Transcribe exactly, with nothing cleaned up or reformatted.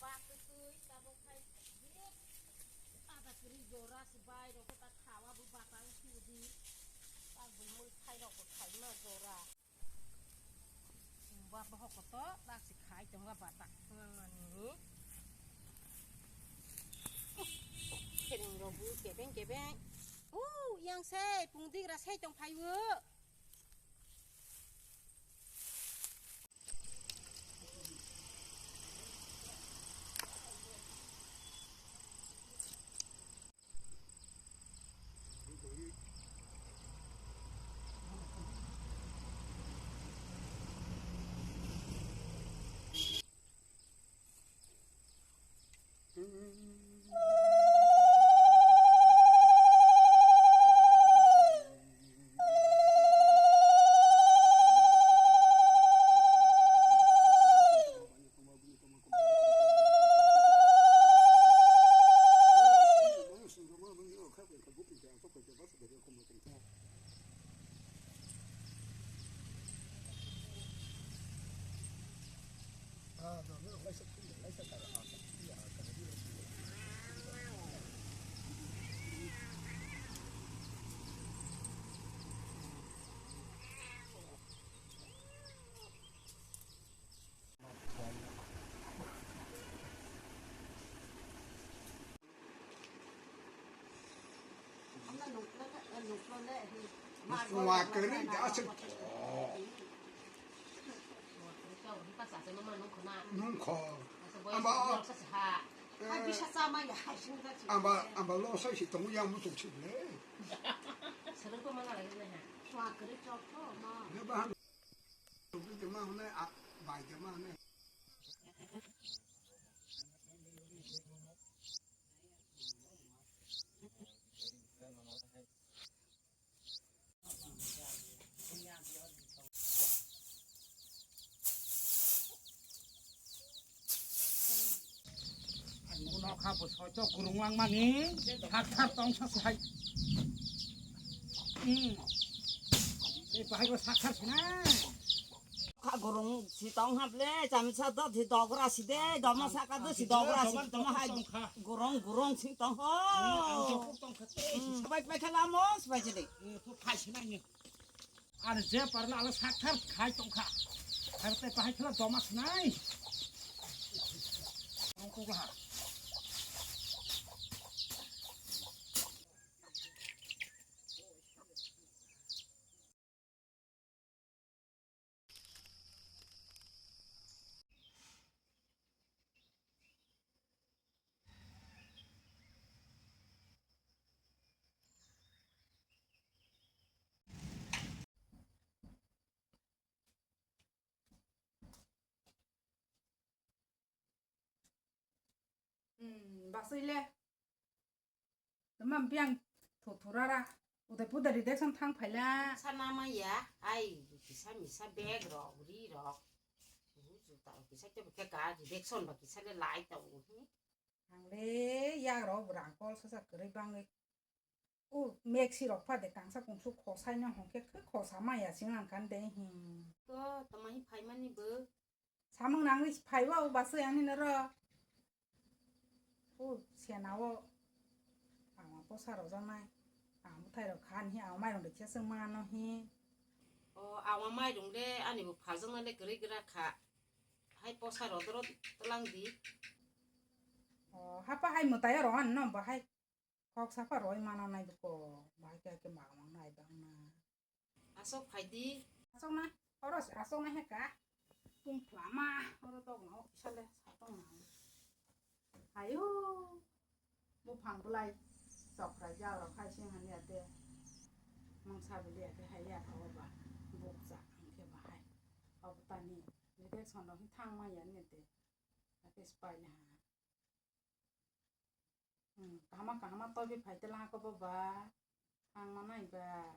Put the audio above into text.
Bak twi tabuk khai. Ada kiri jora si bai rok ta khawa bu batang sudi. Tak bu mui khai rok khai ma jora. Ba bohok koto tak si khai tong ba batak nang mani. Kereng rok bu kebeng kebeng. U yang sei pung digra sei tong phai o. Nungkla kwrwi da aswk. Nungkho. Amba, amba, amba lo sai si tongo yang muchung si le. Neba han. Bai de ma hwnwi. Nokha bo soito gurung langmani, thar thar tongsa se hai. Hmm. Tei bahai bo sakhar sina. Kha gurung si tong hap le, chamisa do thi dogra si de, doma saka do si dogra si, doma hai gurung gurung si tong ho. Ang jopuk tong kha tei. Bai pai khala mo, bai chede. Phai sina ni. Ar je parla ala sakthar khai tongkha. Ar te pahai khela doma sinai. Rongkok laha. Hmm, basui le. Tama biang thu thurara. Udaipur da rejection thang phaila. Sana maya, ai, kisa misa bag rok, ri rok. Juta rok kisa kebo khe ka rejection ba kisa le lai ta u. Ang le yak rok rang kol sasa kwrwi bangwi. U meksi rok pha de kangsa kungsu khosai no hongkhe khe khosa maya sing ang kan de hi. To tama hi phai mani bo. Samung nangwi phai wa u basui ani noro. U sena o. Ama posa rojak nai. Ama thai rok khan hi ama mairung de khe sung mano hi. O ama mairung le ani bo phajak nai le kwrwi gra kha. Hai posa rodoro tlang di. O hapa hai mwtai oro ano bahai. Kok sapa roi mana nai bwko, bahai khe khe mang mang nai bang na. Asok phai di. Asok na, oro asok na heka. Pung plama, oro tok no, isale satong na. Ayo, buphang bwlai chokrai jak rok hai sing hani ate. Mangsa bili ate hai ya kha oba, bukcha ang khe bahai. Obo tani, rejection rok hi thang ma ya ni ate. Ate spy na ha. Hmm, kahama kahama toibi phai tela ko baba. Thang manai ba.